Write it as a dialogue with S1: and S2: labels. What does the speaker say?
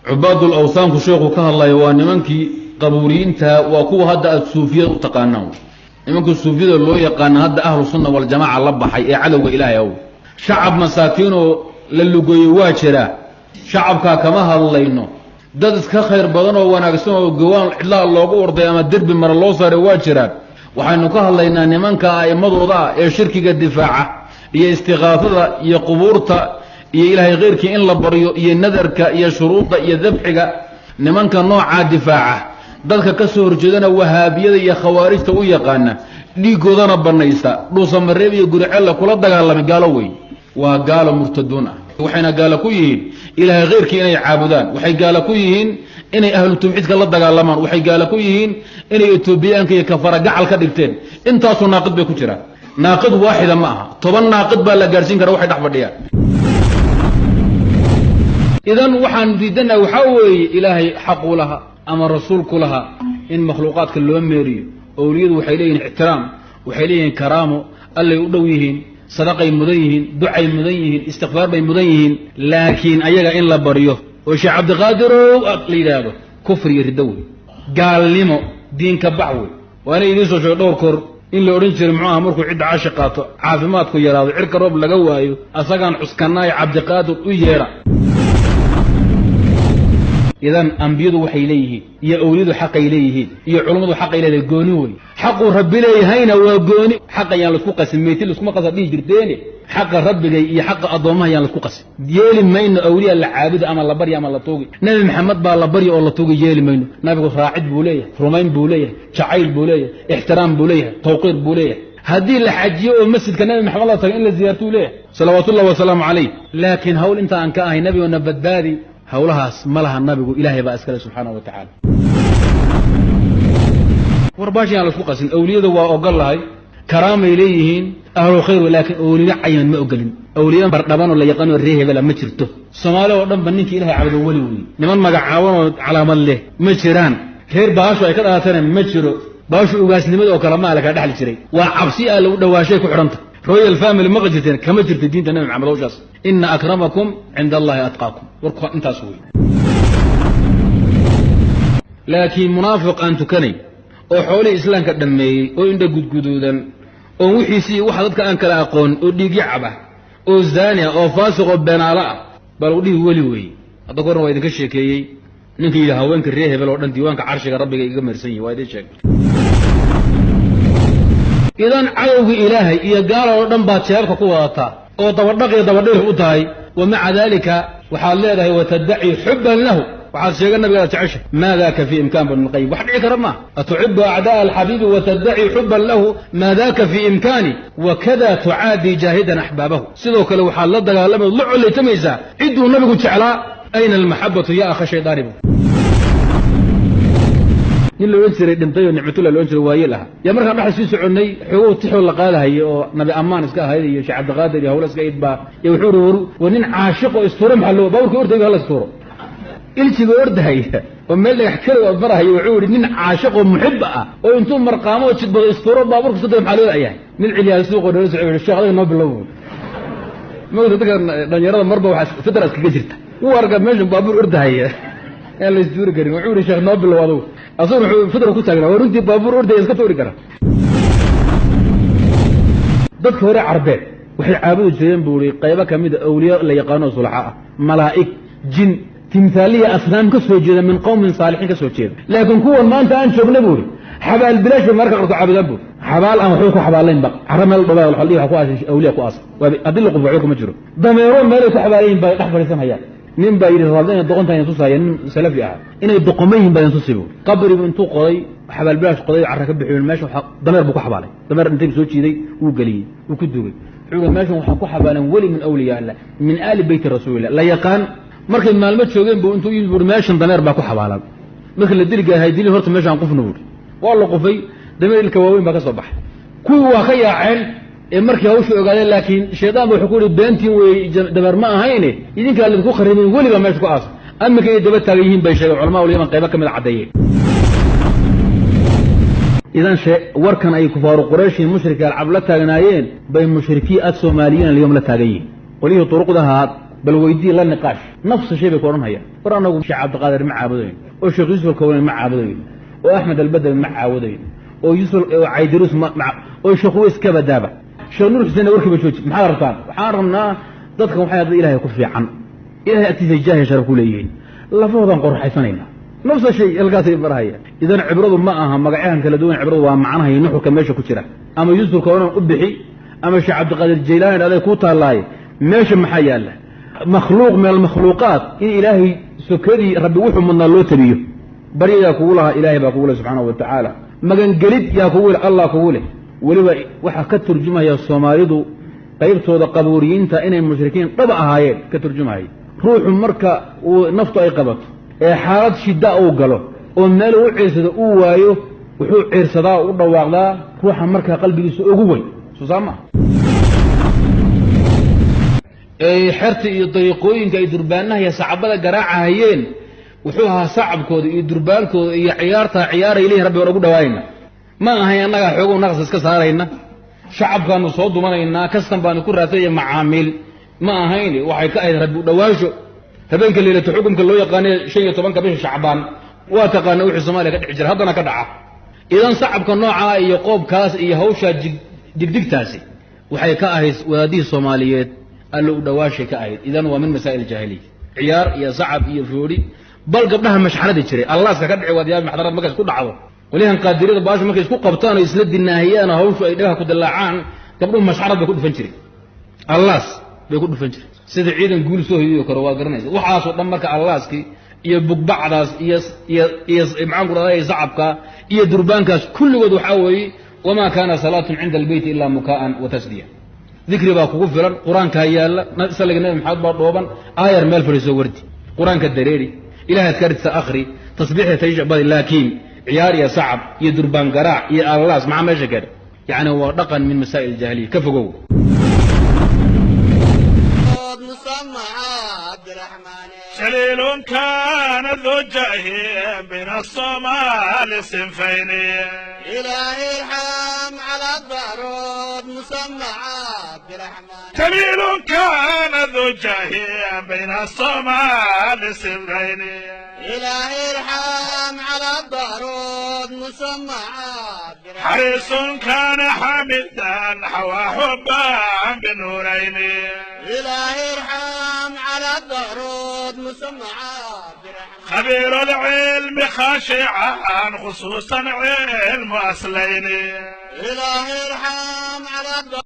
S1: Cubaadul awthaanku sheekhu ka hadlaya waa nimankii qabuuriyiinta, waa kuwa hadda aada suufiyada u taqaanaan. Nimanka suufiyada loo yaqaana hadda ahlu sunna waljamaaca la baxay ee cadowga ilaahay aw shacab masaakiinoo la lugeeyey waa jiraa, shacabkaa kama hadlayno. Dad iska khayr badan oo wanaagsan oo gawaan cidlaha loogu orday ama derbi mara loo saaray waa jiraan. Waxaynu ka hadlaynaa nimanka a'immadooda ah ee shirkiga difaaca iyo istiqaafada iyo qubuurta iyo ilaahay khayrkii in la baryo iyo nadarka iyo shuruudda iyo dabxiga, nimanka noocaa difaaca, dadka ka soo horjeedana wahaabiyada iyo khawaarijta u yaqaana, dhiigoodana banaysta, dhuusamareeb iyo guricella kula dagaalamay gaalo wey. Waa gaalo murtaduun ah. Waxayna gaalo ku yihiin ilaahay khayrkii inay caabudaan, waxay gaalo ku yihiin inay ahlu tawxiidka la dagaalamaan, waxay gaalo ku yihiin inay etoobiyaanka iyo kafara gacal ka dhigteen. Intaasoo naaqid bay ku jiraan. Naaqid waaxida ma aha, 10 naaqid baa la gaadhsiin kara waxay dhex fadhiyaan. Idan waxaan diidanaha waxaa weeye ilaahay xaquu lahaa ama rasuulku lahaa in makhluuqaadka loo meeriyo. Owliyadu waxay leeyihin ixtiraam, waxay leeyihiin karaamo, allay u dhow yihiin, sadaqay mudan yihiin, ducay mudan yihiin, istikfaar bay mudan yihiin. Laakiin ayaga in la baryo oo Sheekh Cabdiqaadirow la yidhaahdo kufri iyo riddo wey, gaalnimo, diinka bax wey. Waana idiin soo sheegay dhowr kor in la odhan jiray muxuu aha, markuu cidda cashi qaato, caafimaadku yaraado, cirka roob laga waayo, asagaan cuskanaayo Cabdiqaadir u yeedha. Idan ambiyadu waxay leeyihiin iyo owliyadu xaqay leeyihiin iyo culummadu xaqay leedahay gooni wey. Xaquu rabbi leeyahayna waa gooni. Xaq ayaan laisku qasin, meyti laiskuma qasa dhihi jirteene. Xaqa rabbigay iyo xaqa addoommaha ayaan laisku qasin. Yeeli mayno awliya la caabuda ama la barya ama la tuugi. Nebi Maxamed baa la barya oo la tuugi yeeli mayno. Nabigu raacid buu leeyahay, rumayn buu leeyahay, jacayl buu leeyahay, ixtiraam buu leeyahay, tawqiir buu leeyahay. Haddii la xajiyo oo masjidka Nabi Maxamed la tago in la ziyaartuu leeyahay salawaatullahi wasalaamu calayh. Laakiin hawl inta aan ka ahay nabigoona badbaadi, hawlahaas ma laha nabigu, ilaahay baa iskale subxaanahu wa tacaala. War baashi aan laisku qasin. Awliyada waa ogol lahay, karaamay leeyihiin, ahlu khayr, laakiin awliyo cayiman ma ogolin. Awliyo bardhabanoo la yaqaanoo ree hebela ma jirto. Soomaali oo dhan ba ninkii ilahay caabudo weli wey. Niman magacaabanoo calaamad leh ma jiraan. Reer baashu ay ka dhalatana ma jiro. Baashu ugaasnimada oo kale ma la kala dhexli jiray, waa cabsi aa lagu dhawaashay ku xidhanta. Royal family maqa jirteen, kama jirta diinta Nabi Maxamed hawshaas. Ina akramakum cinda allahi atqaakum, warku intaas wey. Laakiin munaafiq aan tukanay oo xoolihii islaamka dhammeeyey oo indha gudguduudan oo wixiisii waxa dadka aan kala aqoon oo dhiigyo caba oo zaani ah oo faasiq oo beenaalo ah baa lagu dhihi weli weeye. Hadda korna waa idinka sheekeeyey ninka yidhi haweenka reer hebel oo dhan diiwaanka carshiga rabbiga iga meersan yihi, waa idin sheegay. Idan cadowga ilaahay iyo gaala oo dhan baad jeebka ku wadataa oo dabadhaq iyo dabadhirif u tahay, wa maca daalika waxaad leedahay wataddaci xubban lahu, waxaad sheega nabigaad jeceshay. Maa daka fi imkaan bnu lqayim, wax dhici kara maaha. Atuxibu acdaa alxabiibi wataddaci xuban lahu, maa daka fi imkaani, wakada tucaadii jaahidan axbaabahu. Sidoo kale waxaad la dagaalamay la collaytamaysaa cidduu nabigu jeclaa. Ayna almaxabatu ya akha shaydaani? Bu nin la odhan jiray dhintay oo Nicmatullah la odhan jiray waayeel ahaa yaa markaan dhexda sii soconnay xoogow tixoo la qaadahayay oo nabi ammaan iska ahayd iyo Sheekh Cabdiqaadir iyo hawlo iska ayd baa iyo wuxuu uhi war nin caashiq oo istuuro maxaa loo baaburka ordayga hala istuuro iljiga ordahaya oo meel dhagax kalow marahaya. Wuxuu yihi nin caashiq oo muxib ah oo intuu marqaamo oo jidbado istuuro baaburka sodaya maxaa loo yahay? Nin celiyaa suuqoo nala soco yihi sheekh adiga noo bilow buui. Magta dadka dhalinyarada marba waxaa fitra iskaga jirta, wuu arka meeshan baabuur ordahaya aan la istuuri karin. Wuxuu yihi sheekh noo bilow adugu, asaguna wuxuu fitra ku taagnaa waa runtii baabuur ordaya iska tuuri kara. Dadka hore carbeed waxay caabudi jireen buu ihi qaybo ka mida awliya la yaqaano sulaxa ah, malaa'ig, jin, timhaaliya, asnaam ka soo jeeda min qowmin saalixiin ka soo jeeda. Laakiin kuwan maanta aan joogna buu ihi xabaal bilaash bay mararka qaarkood caabudaan buu, xabaal aan waxba ku xabaalayn ba, carro meel dhobaa waxa la dhihi waxa ku aasan awliya ku aasan, waa haddii la qufo waxba kuma jiro, dameero meelay ku xabaalayin bay dhex fadhiisanayaan. Nin baa yidhi raadla inay doqon tahay tusaya, nin salafi ahaa, inay doqoma yihiin baa tusi buu. Qabribu intuu qoday xabaal bilaash qoday, carra ka bixiyo, meesha dameer buu ku xabaalay, dameer intay soo jiiday wuu geliyey, wuu ku duugay. Wuxuu yihi meeshan waxaa ku xabaalan weli min awliyaa illah min aali beyti rasuulillah la yaqaan. Markay maalmo joogeen buu intuu yimid buuri meeshan dameer baa ku xabaalan, marka la dili gaahay dilin horta meeshaan qufna buuri. Waa la qufay, dameer ilka waaweyn baa ka soo baxay. Kuwii waa ka yaaceen ee markii hawsha ogaadeen, laakiin shaydaan ba wuxuu ku yihi beentiin wey, dameer ma ahayne, idinkaa laidinku kharibin, weliba meesha ku aasa. Aminka inay daba taagan yihiin bay sheegeen culamaa ul yaman, qaybo ka mid a caddeeyeen. Idan warkan ay kufaaru quraysh iyo mushrika alcab la taagnaayeen bay mushrikii asoomaaliyiin alyawm la taagan yihiin, qolyihii turuqdaha Bal weydii, la niqaash, nafsa shay bay ku odhanhayaan. War anagu Sheekh Cabdiqaadir ma caabudayn, oo Sheekh Yuusuf Alkawani ma caabudayn, oo Axmed Albadawi ma caabudayn, oo Yuusuf oo Caydiruus ma, oo Sheekh Uweys ka badaaba, Sheekh Nuur Xuseen warkiiba jooji. Maxaad rabtaan? Waxaan rabnaa dadkan waxay dad Ilahay ku fiican, Ilahay agtiisa jaahi sharaf ku leeyihiin, lafahoodaan qorxaysanayna. Nafsa shay halkaasay barahaya. Idan cibradu ma aha magacyahan kala duwan, cibradu waa macnaha iyo nuxurka meesha ku jira. Ama Yuusuf Kawanan u bixi ama Sheekh Cabdiqaadir Jaylaani aday kuu taallaaye, meesha maxaa yaalla? Makhluuq min almakhluuqaat in Ilaahay sokadii Rabbi wuxuu mudnaa loo tabiyo. Baryayaa kugu lahaa, Ilaahay baa kugu leh subxaanahu wa tacaala. Magangelid yaa kugu leh, Allah kugu leh. Weliba waxaa ka turjumaya Soomaalidu qaybtooda qabuuriyiinta inay mushrikiin dhaba ahaayeen ka turjumahaya. Ruuxu marka uu naftu ay qabato ee xaalad shida uu galo oo meel uu ciirsado uu waayo, wuxuu ciirsadaa, u dhawaaqdaa ruuxa markaa qalbigiisa ugu weyn. Soo saa maa xerta iyo dariiqooyinka ay durbaanaha iyo sacabada garaacahayeen, wuxuu ahaa sacabkooda iyo durbaankooda iyo ciyaartaa ciyaaray leeyihin Rabbi waan ugu dhawaayna. Ma ahayn annagaa xoogow naqas iska saarayna, shacabkaanu soo dumanaynaa, kastan baanu ku raadsanaya macaamiil ma ahayn. Waxay ka ahayd Rabbi u dhawaansho. Habeenka leylatu xukumka loo yaqaanay 15-ka bisha Shacbaan, waa taqaana wixii Soomaaliya ka dhici jira, haddana ka dhaca. Idan sacabka noocaa iyo qoobkaas iyo hawshaa digdigtaasi waxay ka ahayd wadaadihii Soomaaliyeed Alla u dhawaashay ka ahayd. Idan waa min masaa'il jaahiliya, ciyaar iyo sacab iyo foodhi. Bal gabdhaha mashxaradi jiray allaaska ka dhici waad yaabi. Maxdarad markay isku dhacdo, qolyahan qaadiriyada baasha markay isku qabtaan oo isla dinaahiyaan oo hawshu ay dhagaha ku dillaacaan, gabdhuhu mashxarad bay ku dhufan jireen, allaas bay ku dhufan jireen, sida ciidan guul soo hoyiyo karo, waa garanaysa. Waxaasoo dhan marka allaaskii iyo bugbacdaas iyo iyo iyo maxaan ku rahday sacabka iyo durbaankaas kulligood waxaa weeye wamaa kaana salaatun cinda albeyti ilaa mukaa'an wa tasdiya. Dikri baa kugu filan, qur-aankaa yaalla, salliga Nabi Maxamed baa dhooban, aayar meel fadhiiso, wardi qur-aanka, dareeri, Ilahay adkaartiisa akhri, tasbiixda taysha badi. Laakiin ciyaar iyo sacab iyo durbaan garaac iyo allaas maxaa meesha keenay? Yacni waa dhaqan min masaa'il jaahiliya, ka fogow.
S2: جليل كان ذو جاه بين الصومال صنفين.
S3: إلهي ارحم على الضرب مسمى عبد الرحمن.
S2: جليل كان ذو جاه بين الصومال صنفين.
S3: إلهي ارحم على الضرب مسمى عبد الرحمن.
S2: حريص كان حامدا حوى حبا بنورين.
S3: إلهي ارحم على الضرب مسمى عبد الرحمن.
S2: خبير العلم خاشعا خصوصا علم أصلين.
S3: إلهي ارحم على الضرب.